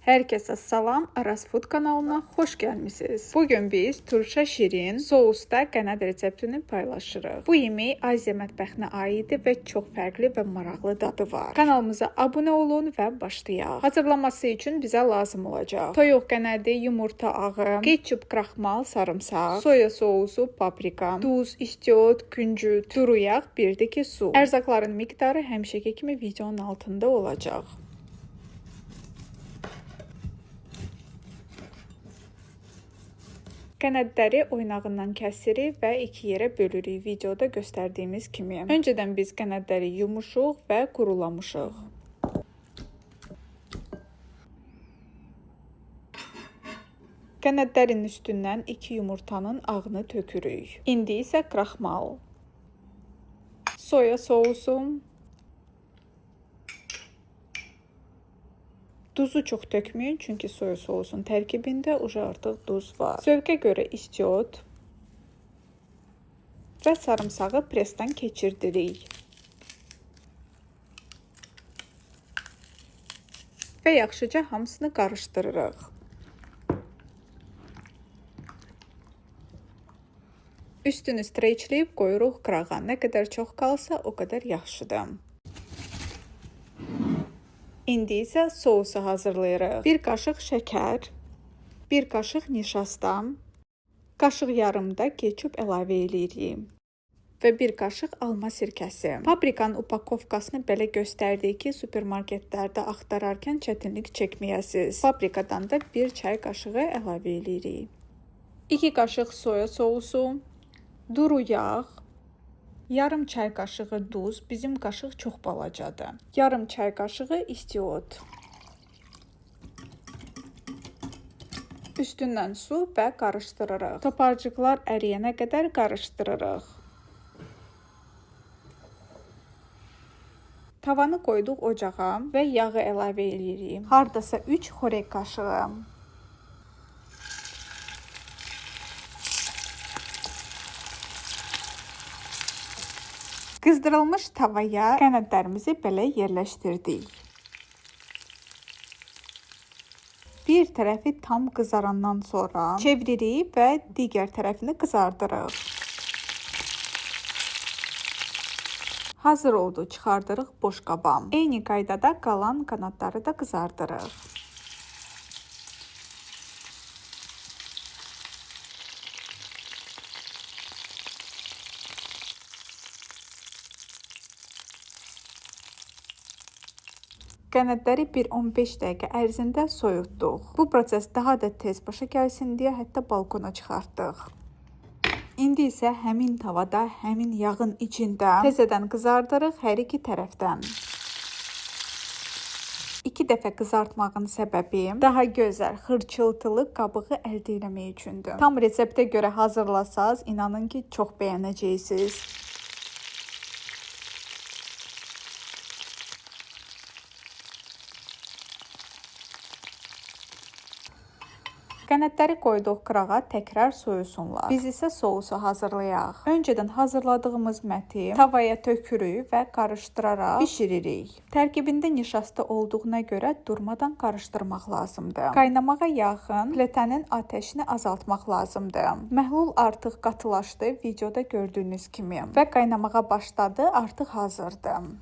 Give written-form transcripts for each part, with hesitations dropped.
Herkese salam, Aras Food kanalına hoş gelmişsiniz. Bugün biz turşa şirin sousda qənəd reseptini paylaşırıq. Bu yemək Aziya mətbəxinə aiddir və çox fərqli və maraqlı dadı var. Kanalımıza abunə olun və başlayaq. Hazırlaması üçün bizə lazım olacaq: toyuq qənədi, yumurta ağı, ketçup, kraxmal, sarımsaq, soya sousu, paprika, duz, istiot, küncüt, duru yağ, bir də ki su. Ərzaqların miqdarı həmişəki kimi videonun altında olacaq. Qənədləri oynağından kəsirik və iki yerə bölürük videoda göstərdiyimiz kimi. Öncədən biz qənədləri yumuşuq və qurulamışıq. Qənədlərin üstündən 2 yumurtanın ağını tökürük. İndi isə kraxmal, soya sousu, duzu çox tökməyin, çünki soya sousun tərkibində uca artıq duz var. Zövqə görə istiot və sarımsağı presdən keçirdirik. Və yaxşıca hamısını qarışdırırıq. Üstünü streçləyib qoyuruq qırağa. Nə qədər çox qalsa, o qədər yaxşıdır. İndi isə sousu hazırlayırıq. 1 qaşıq şəkər, 1 qaşıq nişasta, qaşıq yarım da ketçup əlavə eləyirik və 1 qaşıq alma sirkəsi. Paprikanın upakovkasını belə göstərdik ki, supermarketlərdə axtararkən çətinlik çəkməyəsiniz. Paprikadan da 1 çay qaşığı əlavə eləyirik. 2 qaşıq soya sousu, duru yağ, yarım çay qaşığı duz, bizim qaşıq çox balacadır. Yarım çay qaşığı istiot. Üstündən su və qarışdırırıq. Toparcıqlar əriyənə qədər qarışdırırıq. Tavanı qoyduq ocağa və yağı əlavə eləyirik. Hardasa 3 xörək qaşığı. Qızdırılmış tavaya qənədlərimizi belə yerləşdirdik. Bir tərəfi tam qızarandan sonra çeviririk və digər tərəfini qızardırıq. Hazır oldu, çıxardırıq boş qaba. Eyni qaydada qalan qanadları da qızardırıq. Qənədləri bir 15 dəqiqə ərzində soyutduq. Bu proses daha da tez başa gəlsin deyə hətta balkona çıxartdıq. İndi isə həmin tavada, həmin yağın içində təzədən qızardırıq hər iki tərəfdən. 2 dəfə qızartmağın səbəbi daha gözəl, xırçıltılı qabığı əldə eləmək üçündür. Tam reseptə görə hazırlasaz, inanın ki, çox bəyənəcəksiniz. Qənədləri qoyduq qırağa, təkrar soyusunlar. Biz isə sousu hazırlayaq. Öncədən hazırladığımız məti tavaya tökürük və qarışdıraraq bişiririk. Tərkibində nişasta olduğuna görə durmadan qarışdırmaq lazımdır. Qaynamağa yaxın pletənin atəşini azaltmaq lazımdır. Məhlul artıq qatılaşdı, videoda gördüyünüz kimi və qaynamağa başladı, artıq hazırdır.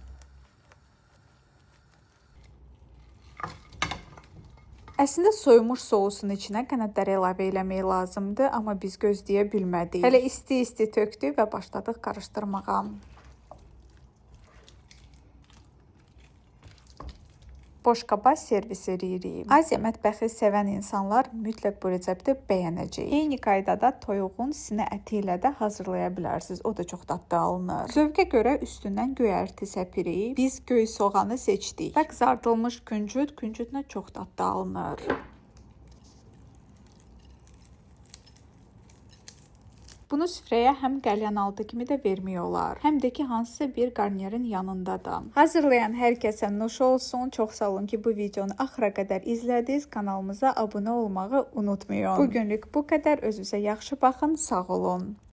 Əslində soyumuş sousun içinə qənədləri əlavə eləmək lazımdır, amma biz gözləyə bilmədik. Hələ isti-isti tökdük və başladıq qarışdırmağa. Boş qaba servis eləyirik. Aziya mətbəxi sevən insanlar mütləq bu resepti bəyənəcək. Eyni qaydada toyuğun sinə əti ilə də hazırlaya bilərsiniz. O da çox dadlı alınır. Zövqə görə üstündən göyərti səpirik. Biz göy soğanı seçdik. Və qızardılmış küncüt, küncütlə çox dadlı alınır. Bunu süfrəyə həm qəlyanaltı kimi də vermək olar, həm də ki hansısa bir qarnirin yanında da. Hazırlayan hər kəsə nuş olsun. Çox sağ olun ki, bu videonu axıra qədər izlədiniz. Kanalımıza abunə olmağı unutmayın. Bugünlük bu qədər. Özünüzə yaxşı baxın. Sağ olun.